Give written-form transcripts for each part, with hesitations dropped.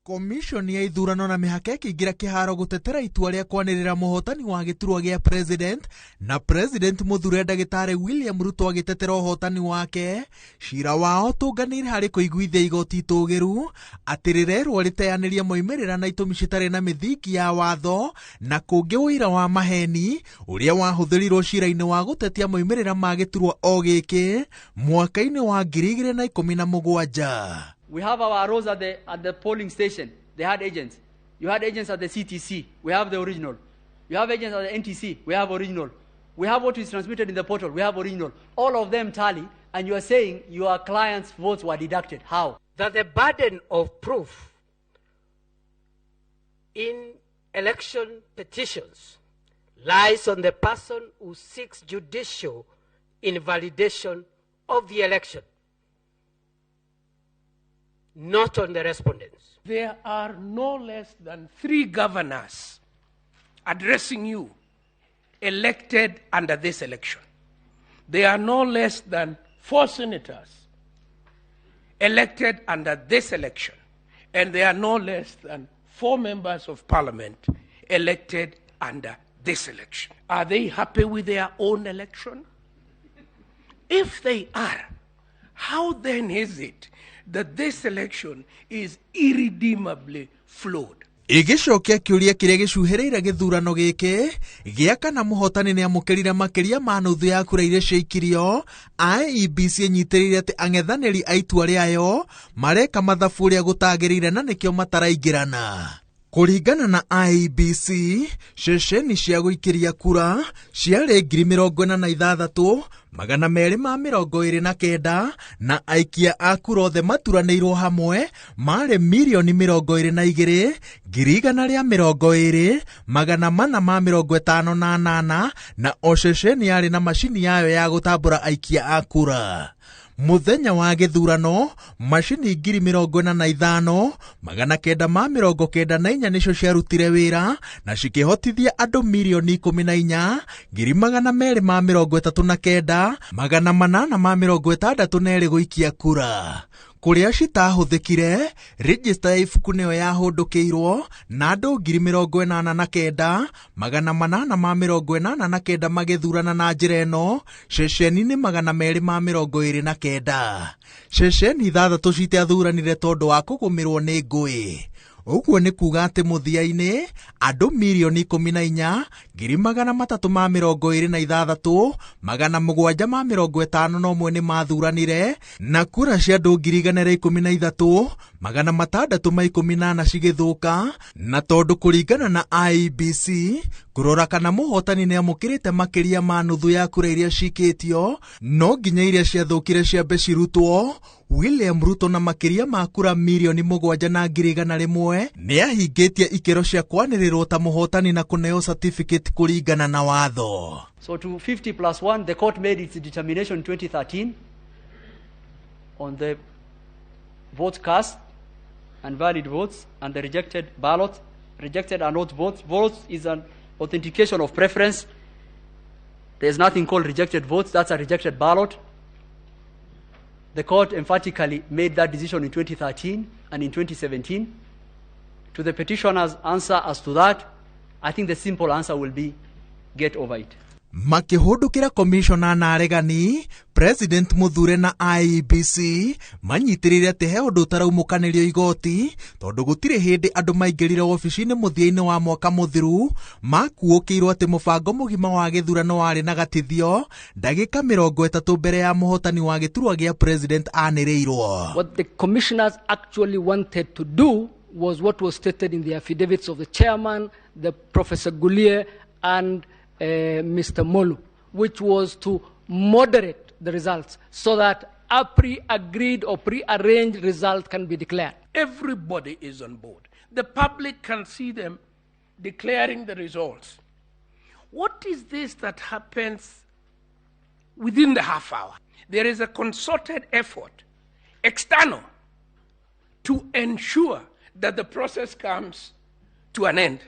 Komishoni ya ithurano na mĩhaka ĩkĩingĩra kĩharo gũtetera itua rĩa kwanĩrĩra mũhotani wa gĩturwa gĩa president na president mũthure ndagĩtarĩ William Ruto agĩtetera ũhotani wake. Cira wao ũtũnganĩire harĩ kũiguithia igoti itũgĩru atĩ rĩrerwo rĩteanĩrie moimĩrĩra na itũmi citarĩ na mĩthingi ya watho na kũngĩ ũira wa maheni ũrĩa wahũthĩrirwo cira-inĩ wa gũtetia moimĩrĩra ma gĩturwa o gĩkĩ mwaka-inĩ wa 2017. We have our rows at the polling station. They had agents. You had agents at the CTC. We have the original. You have agents at the NTC. We have original. We have what is transmitted in the portal. We have original. All of them tally, and you are saying your clients' votes were deducted. How? That the burden of proof in election petitions lies on the person who seeks judicial invalidation of the election, not on the respondents. There are no less than three governors addressing you elected under this election. There are no less than four senators elected under this election. And there are no less than four members of parliament elected under this election. Are they happy with their own election? If they are, how then is it that this election is irredeemably flawed? Ĩgĩcokia kĩũria kĩrĩa gĩcuhĩrĩire gĩthurano gĩkĩ gĩa kana mũhotani nĩ amũkĩrire makĩria ma nuthu ya kura iria ciaikirio, IEBC ĩnyitĩrĩire atĩ ang'ethanĩri a itua rĩayo mareka mathabu ũrĩa gũtagĩrĩire na nĩkĩo mataraingĩrana. Kũringana na IEBC, ceceni cia gũikĩria kura ciarĩ 46,229 na aikia a kura othe maturanĩirwo hamwe marĩ 22,120,458, na o ceceni yarĩ na macini yayo ya gũtambũra aikia a kura. Muthenya wa gĩthurano, macini 45,994 nĩcio ciarutire wĩra na cikĩhotithia andũ 14,239,862 gũikia kura. Kũrĩa citahũthĩkire, rejista ya ibuku nĩyo yahũndũkĩirwo na andũ 89,889 magĩthurana na njĩra ĩno ceceni-inĩ 229. Ceceni ithathatũ citiathuranire tondũ wa kũgũmĩrwo nĩ ngũĩ. Ũguo nĩ kuga atĩ mũthia-inĩ andũ 14,326,751 nĩ mathuranire na kura cia andũ 113,614 cigĩthũka. Na tondũ kũringana na IEBC, kũrora kana mũhotani nĩ amũkĩrĩte makĩria ma nuthu ya kura iria cikĩtio no nginya iria ciathũkire ciambe cirutwo, William Ruto na makĩria ma kura 7,100,000 nĩ ahingĩtie ikĩro cia kwanĩrĩrwo ta mũhotani na kũneo certificate kũringana na watho. So to 50 plus 1, the court made its determination in 2013 on the votes cast and valid votes and the rejected ballot. Rejected are not votes. Votes is an authentication of preference. There's nothing called rejected votes. That's a rejected ballot. The court emphatically made that decision in 2013 and in 2017. To the petitioner's answer as to that, I think the simple answer will be get over it. Makĩhũndũkĩra komishona na aregani, president mũthure na IEBC manyitĩrĩire atĩ he ũndũ ũtaraumũkanĩrio igoti, tondũ gũtirĩ hĩndĩ andũ maingĩrire wabici-inĩ mũthia-inĩ wa mwaka mũthiru makuũkĩirwo atĩ mũbango mũgima wa gĩthurano warĩ na gatithio ndagĩka 30 mbere ya mũhotani wa gĩturwa gĩa president anĩrĩirwo. What the commissioners actually wanted to do was what was stated in the affidavits of the chairman, the Professor Gulier, and Mr. Molu, which was to moderate the results so that a pre-agreed or pre-arranged result can be declared. Everybody is on board. The public can see them declaring the results. What is this that happens within the half hour? There is a concerted effort, external, to ensure that the process comes to an end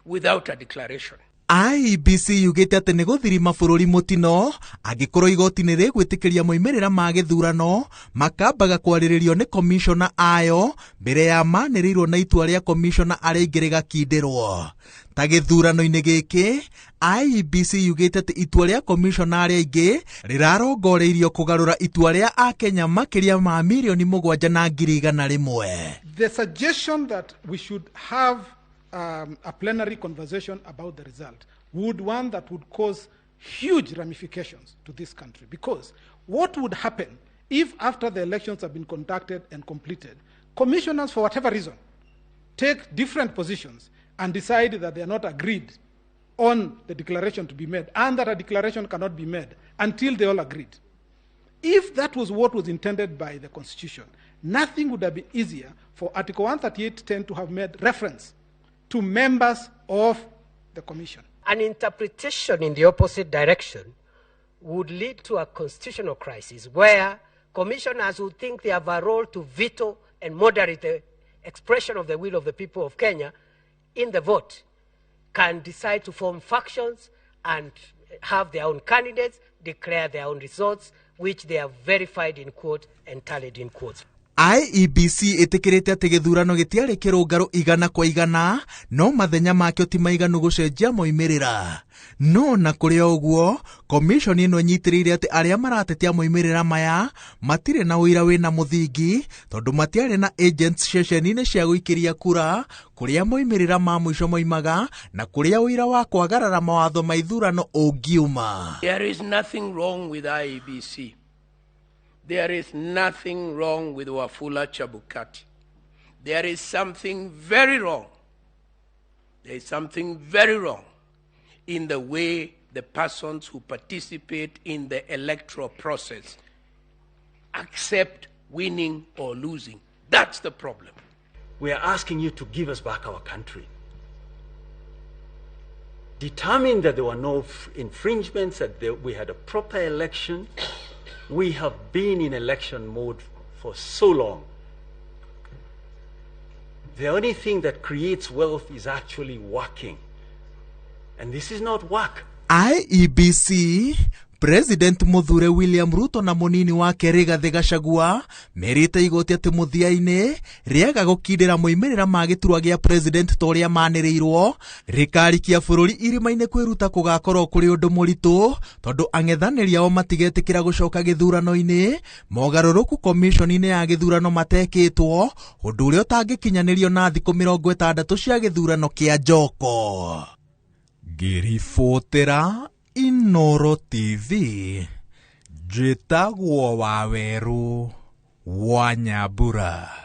without a declaration. IEBC yugĩte atĩ nĩ gũthirima bũrũri mũtino angĩkorwo igoti nĩ rĩgwĩtĩkĩria moimĩrĩra ma gĩthurano makambaga kwarĩrĩrio nĩ komishona ayo mbere ya manĩrĩirwo na itua rĩa komishona arĩa aingĩ rĩgakindĩrwo. Ta gĩthurano-inĩ gĩkĩ, IEBC yugĩte atĩ itua rĩa komishona arĩa aingĩ rĩrarongoreirio kũgarũra itua rĩa Akenya makĩria ma 7,100,000. The suggestion that we should have a plenary conversation about the result would one that would cause huge ramifications to this country, because what would happen if after the elections have been conducted and completed, commissioners for whatever reason take different positions and decide that they are not agreed on the declaration to be made, and that a declaration cannot be made until they all agreed? If that was what was intended by the Constitution, nothing would have been easier for Article 138.10 to have made reference to members of the Commission. An interpretation in the opposite direction would lead to a constitutional crisis where commissioners who think they have a role to veto and moderate the expression of the will of the people of Kenya in the vote can decide to form factions and have their own candidates, declare their own results, which they have verified in court and tallied in courts. IEBC ĩtĩkĩrĩte atĩ gĩthurano gĩtiarĩ kĩrũngarũ 100% no mathenya makĩo ti maiganu gũcenjia moimĩrĩra. No na kũrĩ o ũguo, komishoni ĩno ĩnyitĩrĩire atĩ arĩa maratetia moimĩrĩra maya matirĩ na ũira wĩna mũthingi tondũ matiarĩ na agents ceceni-inĩ cia gũikĩria kura kũrĩa moimĩrĩra ma mũico moimaga na kũrĩa ũira wa kwagarara mawatho ma ithurano ũngiuma. There is nothing wrong with IEBC. There is nothing wrong with Wafula Chebukati. There is something very wrong. There is something very wrong in the way the persons who participate in the electoral process accept winning or losing. That's the problem. We are asking you to give us back our country. Determine that there were no infringements, that we had a proper election. We have been in election mode for so long. The only thing that creates wealth is actually working. And this is not work. IEBC, President Muthure William Ruto na munini wake Rigathi Gachagua merĩte igoti atĩ mũthia-inĩ rĩaga gũkindĩra moimĩrĩra ma gĩturwa gĩa president ta ũrĩa manĩrĩirwo rĩkarikia bũrũri irima-inĩ kwĩruta kũgakorwo kũrĩ ũndũ mũritũ tondũ ang'ethanĩri ao matigetĩkĩra gũcoka gĩthurano-inĩ mogarũrũku komishoni-inĩ ya gĩthurano matekĩtwo ũndũ ũrĩa ũtangĩkinyanĩrio na thikũ 60 cia gĩthurano kĩa njoko. Ngĩribotera Inoro TV, njĩtagwo Wawerũ wa Nyambura.